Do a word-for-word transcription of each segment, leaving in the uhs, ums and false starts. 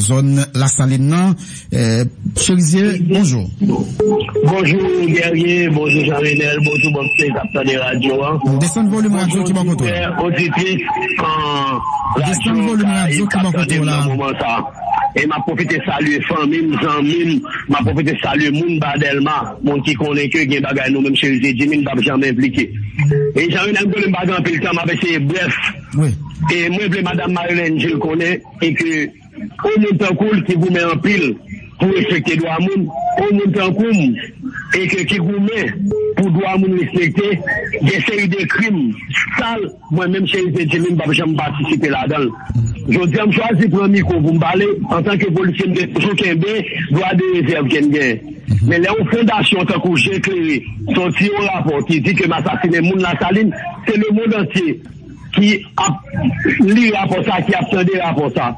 zòn Lasalin nan. Eh, Cherizier, bonjou. Bonjou Guerrier, bonjou Jean Renel, bonjou Bòksè k ap tande radyo a. Desann volim radyo ki bò kote w la. Oditris, an, Desann volim radyo ki bò kote w la. Nan moman sa. E m ap pwofite salye fanmi m, zanmi m, m ap pwofite salye moun ba Dèlma, moun ki konnen ke gen bagay nou menm Cherizier di m, m p ap janm enplike. E Jean Renel, m konnen m pa gen anpil tan, m ap eseye brèf. Wi. E mwen vle Madanm Marilène Gilles konnen e ke yon moun tankou l ki goumen anpil pou respekte dwa moun, yon moun tankou m e ke ki goumen pou dwa moun respekte, gen seri de krim sal, mwen menm Cherizier di m, m p ap janm patisipe ladan l. Jodi a, m chwazi pran mikwo pou m pale. Antanke polisye, m te toujou kenbe dwa de rezèv ke m genyen. Men lè yon fondasyon tankou Je Klere soti yon rapò ki di ke m asasinen moun Lasalin, se lemonn antye ki ap li rapò sa, ki ap tande rapò sa.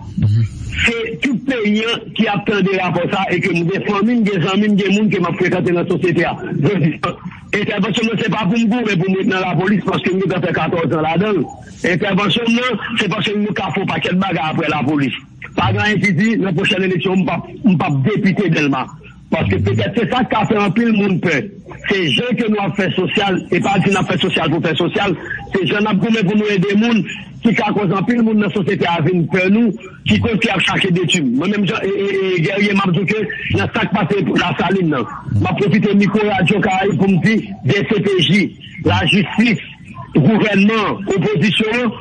Se tout peyi an ki ap tande rapò sa e ke m gen fanmi m, gen zanmi m, gen moun ke m ap frekante nan sosyete a. Jodi a, entèvansyon m nan se pa pou m goumen pou m ret nan lapolis paske m gentan fè katòz an ladan l. Entèvansyon m nan, se paske nou ka fè yon pakèt bagay apre lapolis. Pa gen anyen ki di, nan pwochèn eleksyon, m p ap, m p ap depite Dèlma. Paske petèt se sa k ka fè anpil moun pè. Se jan ke nou ap fè sosyal, e pa di n ap fè sosyal pou fè sosyal, se jan n ap goumen pou nou ede moun ki ka koz anpil moun nan sosyete a vin pè nou, ki koz ki ap chache detwi m. Mwen menm jan, e, e, e, Guerrier, m ap di w ke nan sa k pase Lasalin nan, m ap pwofite mikwo Radyo Karayib pou m di D C P J, lajistis, gouvènman, opozisyon an,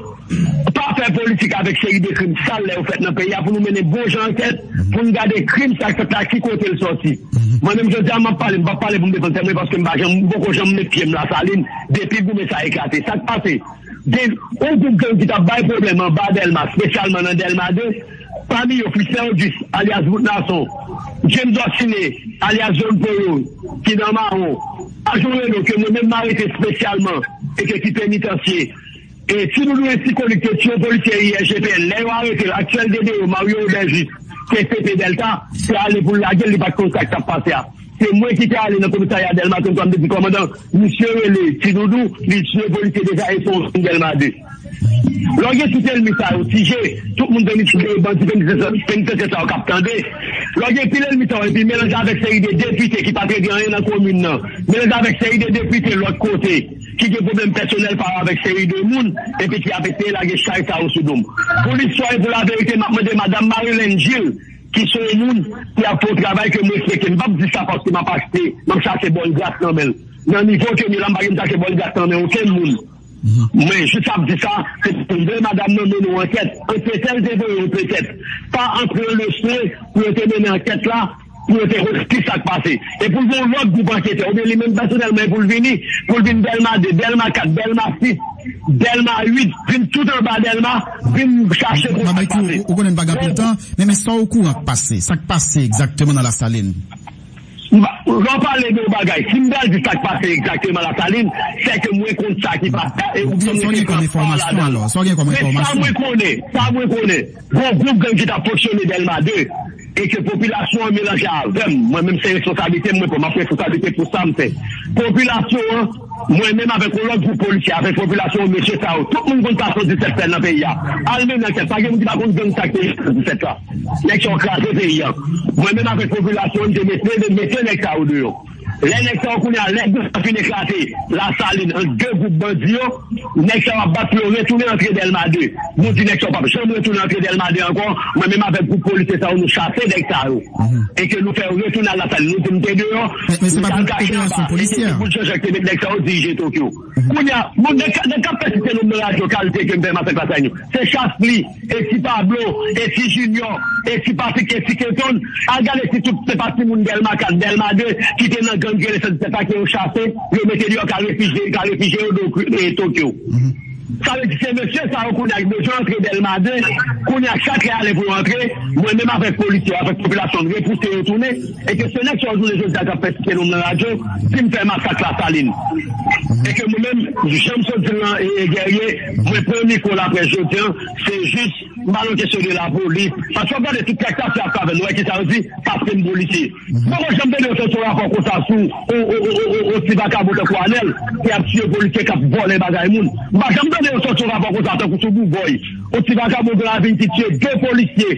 pa fè politik avèk seri de krim sal lè yo fèt nan peyi a pou nou mennen bon jan ankèt, pou n gade krim sa k fèt la, ki kote l sòti. Mwen menm jodi a m ap pale, m p ap pale pou m defann tèt mwen paske m pa janm, m poko janm met pye m Lasalin depi goumen sa eklate. Sa k pase? Gen yon gwoup gang ki t ap bay pwoblèm anba Dèlma, espesyalman nan Dèlma de, pami yo Fritz Léodis, alyas Bout Nason, James Orsine, alyas John Poyo, ki nan Mawon, Ajon Reno, ke mwen menm m arete espesyalman e ke ki penitansye. E Ti Doudou Ensi Konik te tiye yon polisye I S G P N. Lè yo arete l, aktyèl D D O, Mario Aubergiste, ki S P P Delta, te ale pou l lage l, li pa t konn sa k t ap pase a. Se mwen ki te ale nan komisarya Dèlma, konn sa m te di kòmandan, misye rele Ti Doudou, li tiye polisye deja e se yon moun Dèlma de. Lè w gen tout ènmi sa yo, Ti Je, tout moun te di bandi penitansye sa yo k ap tande. Lè w gen pil ènmi sa yo, epi melanje avèk seri de depite ki pa t regle anyen nan komin nan, melanje avèk seri de depite lòt kote, ki gen pwoblèm pèsonèl pa yo avèk seri de moun, epi ki ap eseye lage chay sa yo sou do m. Pou listwa e pou laverite, m ap mande Madanm Marilène Gilles, ki se yon moun ki ap fè yon travay ke m respekte. M p ap di sa paske m ap achte, m ap chache bòn gras nan men l. Nan nivo ke m ye la, m pa gen m chache bòn gras nan men okenn moun. Mwen jis ap di sa, se pou m vle madanm nan mennen yon ankèt. Anketè l te voye yo petèt pa antre an lespri pou yo te mennen ankèt la, pou yo te konn ki sa k pase. E pou l gen yon lòt gwoup anketè, oubyen li menm pèsonèlman, e pou l vini, pou l vin Dèlma de, Dèlma kat, Dèlma sis, Dèlma uit, vin tout anba Dèlma, vin chache pou sa k pase. Ou konnen n pa gen anpil tan, men, men sa w okouran k pase, sa k pase egzakteman nan Lasalin? Lè w pale de yon bagay, si m pral di sa k pase egzakteman Lasalin, se ke mwen konn sa ki pase. Oubyen sa w gen kòm enfòmasyon alò? Sa w gen kòm enfòmasyon? Men sa mwen konnen, sa mwen konnen. Gon gwoup gang ki t ap fonksyone Dèlma de, e ke popilasyon an melanje avè m. Mwen menm se responsablite m mwen pran, m ap pran responsablite pou sa m fè. Popilasyon an, mwen menm avèk yon lòt gwoup polisye, avèk popilasyon an, mesye sa yo, tout moun konn sa sèt disèt fè nan peyi a. Al mennen ankèt, pa gen moun ki pa konn gang sa k te sèt disèt la. Nèg sa yo kraze peyi a. Mwen menm avèk popilasyon an, m te mete, mete nèg sa yo deyò. Lè nèg sa yo kounye a, lè gang sa fin eklate Lasalin an de gwoup bandi yo, nèg sa yo ap bat pou yo retounen antre Dèlma de. Nou di nèg sa yo p ap janm retounen antre Dèlma de ankò. Mwen menm avèk gwoup polisye sa yo, nou chase nèg sa yo. E ke nou fè yo retounen al Lasalin. Nou di m te deyò, m t al kache anba. E se gwoup Jean Jacques te met nèg sa yo dirije Tokyo. Kounye a, moun nèg, nèg k ap pèsiste nou nan radyo kalite ke m fè masak Lasalin yo. Se Chasly, e ti Pablo, e ti Junior, e ti Patrick, e ti Kenton. Al gade si tout se pa timoun Dèlma kat, Dèlma de, ki te nan gang rele sèt disèt la ke yo chase, yo mete deyò, ka refijye, ka refijye yo do, e, Tokyo. Sa vle di se mesye sa yo kounye a ki bezwen antre Dèlma de, kounye a chak lè ale pou yo antre, mwen menm avèk polisye yo, avèk popilasyon, n repouse yo tounen, e ke se nèg sa yo jounen jodi a k ap pèsiste nou nan radyo, di m fè masak Lasalin. E ke mwen menm, jan m sot di l lan, e, e Guerrier, mwen pran mikwo laprès jodi a, se jis M pa nan kesyon de lapolis. Paske w ap gade tout traktasyon ap fè avè l, nou wè kisa yo di, paske m polisye. M poko janm tande yo soti yon rapò konsa sou yon, yon, yon, yon, yon ti vakabon tankou Anèl, ki ap tiye polisye, k ap vòlè bagay moun. M pa janm tande yo soti yon rapò konsa tankou sou Boubòy. Yon ti vakabon Gravin ki tiye de polisye,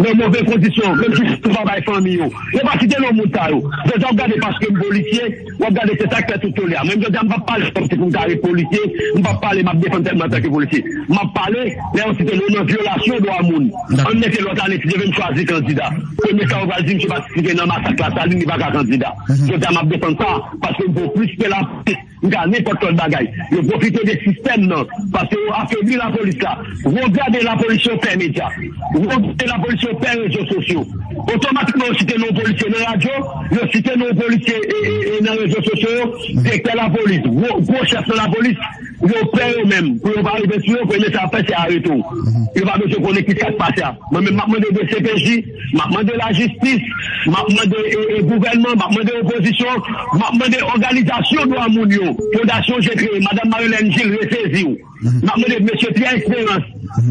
nan move kondisyon, menm si yo pa bay fanmi yo. Yo pa site non moun sa yo. Jodi a w ap gade paske m polisye, w ap gade se sa k fè tout tole a. Mwen jodi a m p ap pale kòmsi pou m ka ret polisye, m p ap pale m ap defann tèt mwen antanke polisye. M ap pale lè yo site non nan vyolasyon dwa moun. Dakò. Ann mete lòt ane si Dye vle m chwazi kandida. Premye sa yo pral di misye patisipe nan masak Lasalin, li pa ka kandida. Mhm. Jodi a m ap defann sa paske m vo plis ke lapolis. M ka nenpòt lòt bagay. Yo pwofite de sistèm nan, paske yo afebli lapolis la. Wogade lapolis yo pè medya. Wogade lapolis yo pè rezo sosyo. Otomatikman, yo site non polisye nan radyo, yo site non polisye e, e, e nan rezo sosyo yo, direktè lapolis, gwo, gwo chèf nan lapolis, yo pè yo menm. Pou yo pa rive sou yo, premye sa y ap fè, se arete w. Yo pa bezwen konnen ki sa k pase a. Mwen menm, m ap mande D C P J, m ap mande lajistis, m ap mande e, e, gouvènman, m ap mande opozisyon, m ap mande òganizasyon dwa moun yo, fondasyon je kreye, madanm Marilène Gilles, resezi w. M ap mande mesye Pierre Espérance,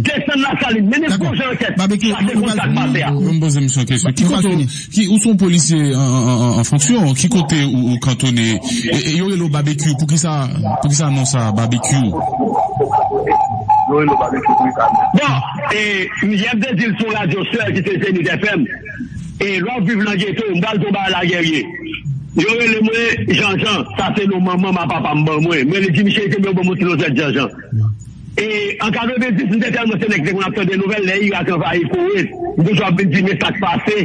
desann Lasalin, mennen gwo jan ankèt, chache konn sa k pase a. Mwen poze misye yon kesyon. Ki kote, ki, ou se yon polisye an, an, an, an fonksyon, ki kote ou, ou kantone? E, e yo rele w Babekyou, poukisa, poukisa non sa, Babekyou? Yo rele w Babekyou pou Italyen. Bon, e, yè m te di l sou radyo sè ki se Zenith F M. E lè w ap viv nan geto, m pral di w bagay la, Guerrier. Yo rele mwen Janjan, sa se non manman m ak papa m ban mwen. Mwen rele Jimmy Cherisier, men yo ban mwen ti non sèt Janjan. E an katrevenndis, m te tèlman se nèg ki te konn ap tande nouvèl, lè Irak anvayi Kowet, m toujou ap vin di, men sa k pase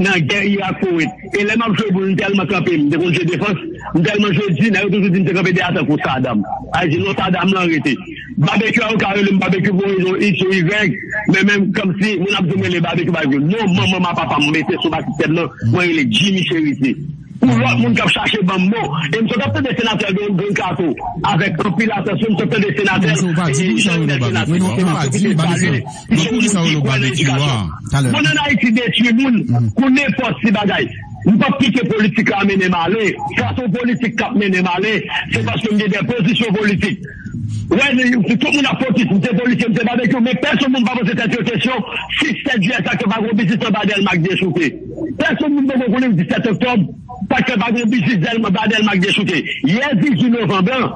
nan gè Irak Kowet. E lè m ap jwe boul, m tèlman kanpe, m te konn jwe defans, m tèlman jwe di, nèg yo toujou di m te kanpe dèyè tankou Saddam. Sa vle di non Saddam lan rete. Babekyou a, yo ka rele m Babekyou pou rezon X ou Y, men menm kòmsi moun ap di m rele Babekyou, Babekyou. Non, manman m ak papa m mete sou batis tèt lan, mwen rele Jimmy Cherisier. Pou lòt moun k ap chache ban m non, e m sot ap tande senatè Don, Don Kato avèk anpil atansyon, m sot tande senatè, e, Jean Renel Senatè, m ap pwofite salye misye ki kwè nan edikasyon. Moun ann Ayiti detwi moun pou nenpòt ti bagay. M p ap kite politik la mennen m ale. Sa se yon politik k ap mennen m ale, se paske m gen de pozisyon politik. Wè, tout moun ap fokis, m se polisye, m se Babekyou, men pèsonn moun pa poze tèt yo kesyon, sis sèt jiyè sa ke pa gen yon biznis anba Dèlma k dechouke. Pèsonn moun poko konnen disèt oktòb, sa ke pa gen yon biznis Dèlma, anba Dèlma k dechouke. Yè dizuit novanm lan,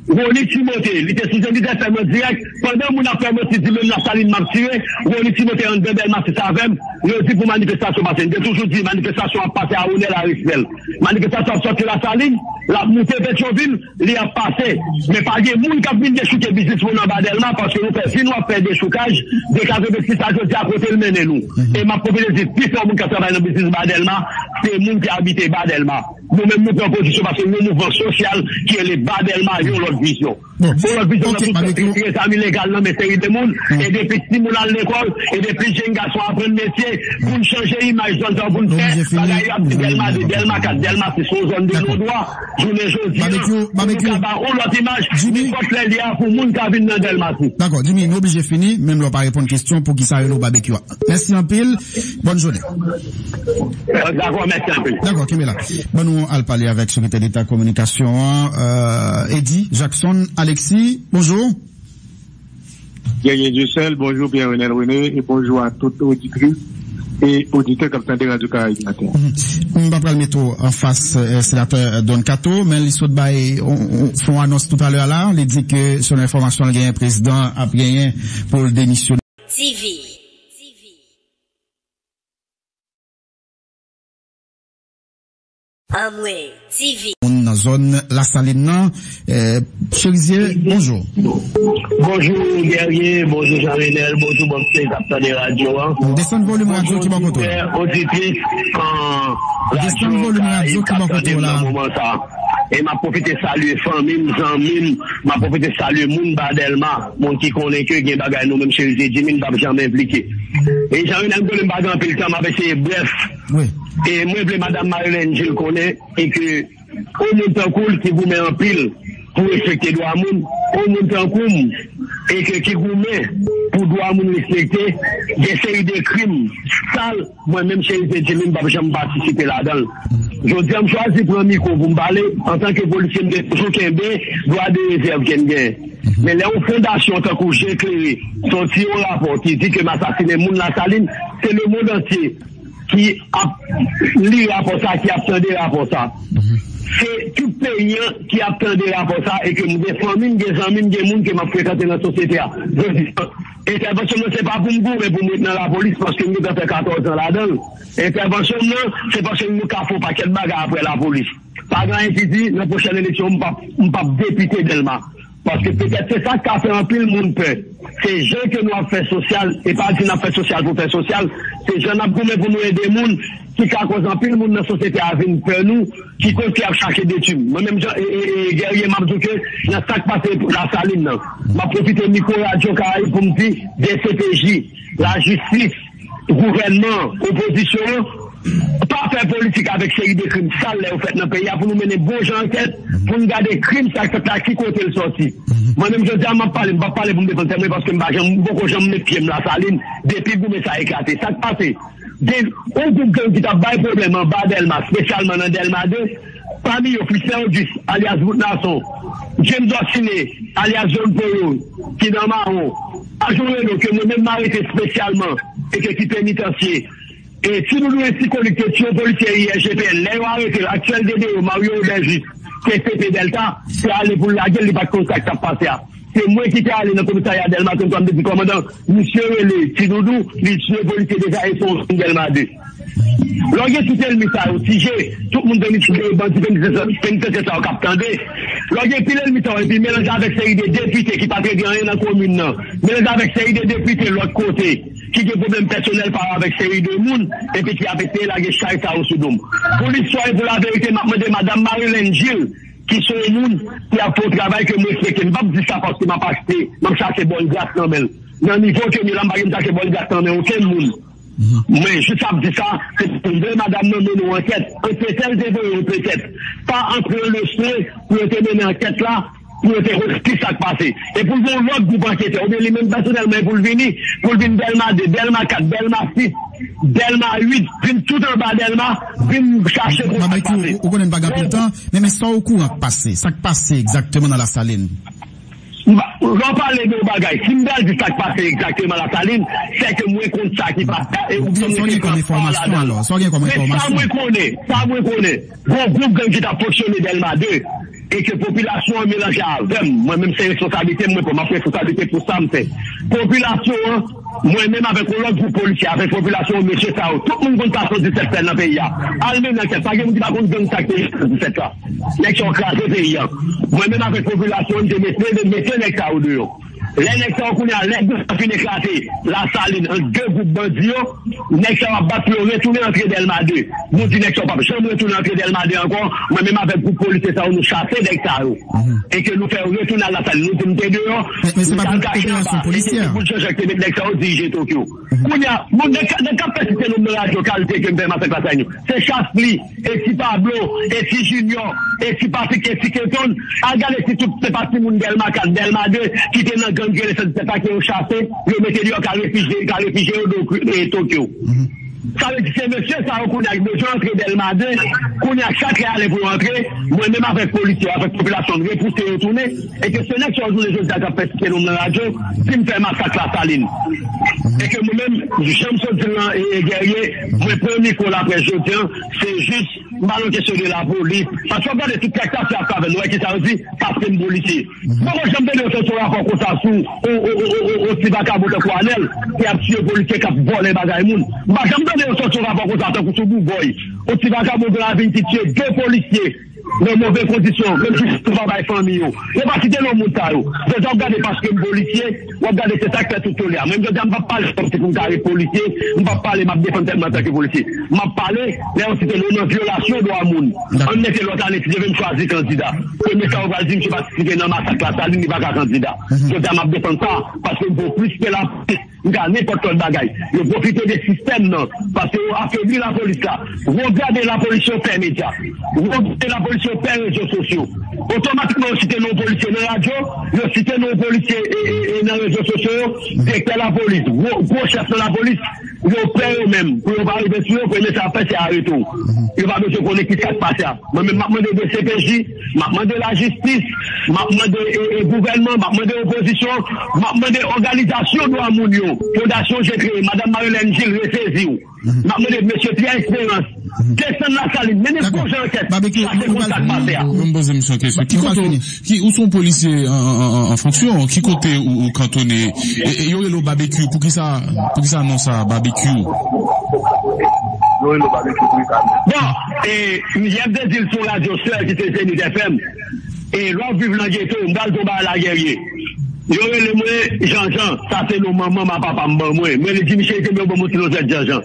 Rony Timothé, li te sou Zenith F M an dirèk, pandan moun ap fè manti di menm Lasalin m ap tire, Rony Timothé anndan Dèlma sis avè m, yo di pou manifestasyon pase. M te toujou di manifestasyon ap pase a onè, a respè l. Manifestasyon ap sòti Lasalin, l ap moute Petyonvil, li ap pase. Men pa gen moun k ap vin dechouke biznis moun anba Dèlma, paske nou fè vi nou ap fè dechoukaj de katrevensis a jodi a, kote l mennen nou. E m ap pwofite di, pifò moun k ap travay nan biznis ba Dèlma, se moun ki abite ba Dèlma. Nou menm, nou pran pozisyon paske nou yon mouvman sosyal ki rele Ba Dèlma yon lòt vizyon. Yon lòt vizyon nan tout retire zam ilegal nan men seri de moun, e depi timoun al lekòl, e depi jenn gason aprann metye, pou n chanje imaj zòn sa yo, pou n fè bagay yo ap di Dèlma de, Dèlma kat, Dèlma sis, se yon zòn de non dwa. Jounen jodi a, pou nou ka ba yon lòt imaj, nenpòt lè li a pou moun ka vin nan Dèlma sis. Dakò, Jimmy, nou oblije fini, menm lè w pa reponn kesyon poukisa yo rele w Babekyou a. Mèsi anpil, bòn jounen. Dakò, mèsi anpil. Dakò, kenbe la. Ban nou al pale avèk Sekretè Deta Kominikasyon an, euh, Eddy Jackson Alexis. Bonjou. Guerrier Dieuseul, bonjou Pierre Renel René, e bonjou a tout oditris e oditè k ap tande Radyo Karayib Maten. M pa pral mete w anfas, eh, senatè Don Kato, men li sot bay, on, on, fè yon anons toutalè a la, li di ke, selon enfòmasyon l genyen, prezidan ap genyen pou l demisyone. T V. Amway T V. Moun nan zòn Lasalin nan, eh, Cherizier, bonjou. Bonjou, Guerrier, bonjou, Jean Renel, bonjou, Bob Sey, k ap tande radyo a. Desann volim radyo ki bò kote w la. Oditris, an, desann volim radyo ki bò kote w la. Nan moman sa. E m ap pwofite salye fanmi m, zanmi m, m ap pwofite salye moun ba Dèlma, moun ki konnen ke gen bagay nou menm Cherizier Jimmy n p ap janm enplike. E Jean Renel, m konnen m pa gen anpil tan, m ap eseye brèf. Wi. E mwen vle madanm Marilène Gilles konnen, e ke yon moun tankou l ki goumen anpil pou respekte dwa moun, yon moun tankou m, e ke ki goumen pou dwa moun respekte, gen seri de krim sal, mwen menm Cherizier Jimmy m p ap janm patisipe ladan l. Jodi a, m chwazi pran mikwo pou m pale. Antanke polisye, m te toujou kenbe dwa de rezèv ke m genyen. Men lè yon fondasyon tankou Je Klere soti yon rapò ki di ke m asasinen moun Lasalin, se lemonn antye ki ap li rapò sa, ki ap tande rapò sa. Se tout peyi an ki ap tande rapò sa, e ke m gen fanmi m, gen zanmi m, gen moun ke m ap frekante nan sosyete a. Jodi a, Entèvansyon m nan se pa pou m goumen pou m ret nan lapolis, paske m gentan fè katòz an ladan l. Entèvansyon m nan, se paske nou ka fè yon pakèt bagay apre lapolis. Pa gen anyen ki di, nan pwochèn eleksyon, m p ap, m p ap depite Dèlma. Paske petèt se sa k ka fè anpil moun pè. Se jan ke nou ap fè sosyal, e pa di n ap fè sosyal pou fè sosyal, se jan n ap goumen pou nou ede moun ki ka koz anpil moun nan sosyete a vin pè nou, ki koz ki ap chache detwi m. Mwen menm jan, e, e, e, Guerrier, m ap di w ke nan sa k pase Lasalin nan, m ap pwofite mikwo Radyo Karayib pou m di, D C P J, lajistis, gouvènman, opozisyon an, pa fè politik avèk seri de krim sal lè yo fèt nan peyi a pou nou mennen bon jan ankèt, pou n gade krim sa k fèt la, ki kote l sòti. Mwen menm jodi a m ap pale, m p ap pale pou m defann tèt mwen paske m pa janm, m poko janm met pye m Lasalin depi goumen sa eklate. Sa k pase? Gen yon gwoup gang ki t ap bay pwoblèm anba Dèlma, espesyalman nan Dèlma de, pami yo Fritz Léodis, alyas Bout Nason, James Orsine, alyas John Poyo, ki nan Mawon, Ajon Reno, ke mwen menm m arete espesyalman, e ke ki penitansye, e Ti Doudou Enstikolik te tiye yon polisye I S G P N. Lè yo arete l, aktyèl D D O, Mario Aubergis, T C P Delta, te ale pou l lage l, li pa t konn sa k t ap pase a. Se mwen ki te ale nan komisarya Dèlma trannntwa, m te di kòmandan, misye rele Ti Doudou, li tiye polisye deja e se yon jèn Dèlma de. Lè w gen tout ènmi sa yo, Ti Je, tout moun penitans-, bandi penitans-, penitansye sa yo k ap tande. Lè w gen pil ènmi sa yo, epi melanje avèk seri de depite ki pa t regle anyen nan komin nan, melanje avèk seri de depite lòt kote, ki gen pwoblèm pèsonèl pa yo avèk seri de moun, epi ki ap eseye lage chay sa yo sou do m. Pou listwa e pou laverite, m ap mande madanm Marilène Gilles, ki se yon moun ki ap fè yon travay ke m respekte. M p ap di sa paske m ap achte, m ap chache bòn gras nan men l. Nan nivo ke m ye la, m pa gen m chache bòn gras nan men okenn moun. Mwen jis ap di sa, se pou m vle madanm nan mennen yon ankèt. Antretè l te voye yo petèt pa antre an lespri pou yo te mennen ankèt la, pou yo te konn ki sa k pase. E pou l gen yon lòt gwoup anketè, oubyen li menm pèsonèlman, e pou l vini, pou l vin Dèlma de, Dèlma kat, Dèlma sis, Dèlma uit, vin tout anba Dèlma, vin chache pou sa k pase. Ou, ou konnen n pa gen anpil tan, men, men sa w okouran k pase, sa k pase egzakteman nan Lasalin? Lè w pale de yon bagay, si m pral di sa k pase egzakteman Lasalin, se ke mwen konn sa ki pase. E ou byen sa w gen kòm enfòmasyon alò? Sa w gen kòm enfòmasyon? Men sa mwen konnen, sa mwen konnen, gen yon gwoup gang ki t ap fonksyone Dèlma de, e ke popilasyon an melanje avè m. Mwen menm se responsablite m mwen pran, m ap pran responsablite pou sa m fè. Popilasyon an, mwen menm avèk yon lòt gwoup polisye, avèk popilasyon an, mesye sa yo, tout moun konn sa sèt disèt fè nan peyi a. Al mennen ankèt, pa gen moun ki pa konn gang sa k te sèt disèt la. Nèg sa yo kraze peyi a. Mwen menm avèk popilasyon an, m te mete, mete nèg sa yo deyò. Lè nèg sa yo kounye a, lè gang sa fin eklate Lasalin ant de gwoup bandi yo, nèg sa yo ap bat pou yo retounen antre Dèlma de. Nou di nèg sa yo p ap janm retounen antre Dèlma de ankò. Mwen menm avèk gwoup polisye sa yo, nou chase nèg sa yo. E ke nou fè yo retounen al Lasalin. Nou di m te deyò, m t al kache anba. E ke se gwoup Jean Jacques te met nèg sa yo dirije Tokyo. Kounye a, moun nèg, nèg k ap pèsiste nou nan radyo kalite ke m fè masak Lasalin yo. Se Chasly, e ti Pablo, e ti Junior, e ti Patrick, e ti Kenton. Al gade si tout se pa timoun Dèlma kat, Dèlma de, ki te nan gang ki rele sèt disèt la, ke yo chase, yo mete deyò, ka refijye, ka refijye yo do, e, Tokyo. Sa vle di se mesye sa yo kounye a ki bezwen antre Dèlma de, kounye a chak lè a lè pou yo antre, mwen menm avèk polisye yo, avèk popilasyon, n repouse yo tounen, e ke se nèg sa yo jounen jodi a k ap pèsiste nou nan radyo, di m fè masak Lasalin. E ke mwen menm, jan m sot di l lan, e, e Guerrier, mwen pran mikwo laprès jodi a, se jis, m pa nan kesyon de lapolis. Paske w ap gade tout traktasyon ap fè avè l, nou wè kisa yo di, paske m polisye. M poko janm tande yo soti yon rapò konsa sou yon, yon, yon, yon, yon, yon ti vakabon tankou Anèl, ki ap tiye polisye, k ap vòlè bagay moun. M pa janm tande yo soti yon rapò konsa tankou sou Boubòy. Yon ti vakabon Gran Ravin ki tiye de polisye nan move kondisyon, menm si yo pa bay fanmi yo. Yo pa site non moun sa yo. Jodi a w ap gade paske m polisye, w ap gade se sa k fè tout tole a. Mwen jodi a m p ap pale kòmsi pou m ta ret polisye, m p ap pale m ap defann tèt mwen antanke polisye. M ap pale lè yo site non nan vyolasyon dwa moun. Ann mete lòt ane si Dye vle m chwazi kandida. Premye sa yo pral di, misye patisipe nan masak Lasalin, li pa ka kandida. Jodi a m ap defann sa, paske m vo plis ke lapolis, m ka nenpòt lòt bagay. Yo pwofite de sistèm nan, paske yo afebli lapolis la. Wogade lapolis yo pè medya. Wogade lapolis yo pè rezo sosyo. Otomatikman yo site non polisye nan radyo, yo site non polisye e, e, e nan rezo sosyo yo, direktè lapolis, gwo, gwo chèf nan lapolis, yo pè yo menm. Pou yo pa rive sou yo, premye sa y ap fè se arete w. Yo pa bezwen konnen ki sa k pase a. Mwen menm m ap mande D C P J, m ap mande lajistis, m ap mande, e, e, gouvènman, m ap mande opozisyon, m ap mande òganizasyon dwa moun yo, fondasyon je kreye, madanm Marilène Gilles, resezi w. M ap mande mesye Pierre Espérance desann Lasalin, mennen gwo jan ankèt, chache konn sa k pase a. Mwen poze misye yon kesyon. Ki kote ki, ou se yon polisye an, an, an, an fonksyon, ki kote ou, ou kantone? E, e yo rele w Babekyou, poukisa, poukisa non sa, Babekyou? Yo rele w Babekyou, poukisa? Bon, e, Jeff Dezil sou radyo sè ki se Zenith F M. E lè w ap viv nan geto, m pral di w bagay la, Guerrier. Yo rele mwen Janjan, sa se non manman m a papa m ban mwen. Mwen, li di misye te mwen ban mwen ti lozèt Janjan.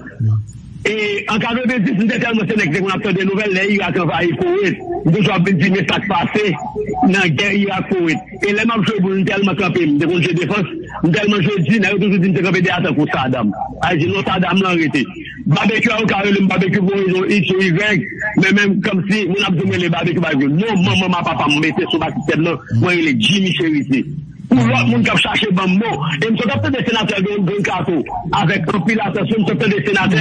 E an katrevenndis, m te tèlman se nèg ki te konn ap tande nouvèl lè Irak anvayi Kowet. M toujou ap vin di, men sa k pase nan gè Irak-Kowet. E lè m ap jwe boul, m tèlman kanpe, m te konn jwe defans, m tèlman jwe di, nèg yo toujou di m te kanpe dèyè tankou Saddam. Sa vle di, non, Saddam lan rete. Babekyou a, ou ka rele m Babekyou pou rezon X ou Y, men menm kòmsi moun ap di m rele Babekyou, Babekyou. Non, manman m a papa m mete sou batik tèt lan, mwen rele Jimmy Cherisier. Pou lòt moun k ap chache ban m mo. E m sot ap tande senatè Don, Don Kato avèk anpil atansyon, m sot tande senatè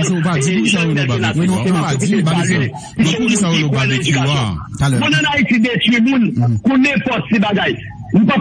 Jean Bernard Senatè. Mwen nan Ayiti detwi moun pou nenpòt ti bagay. M p ap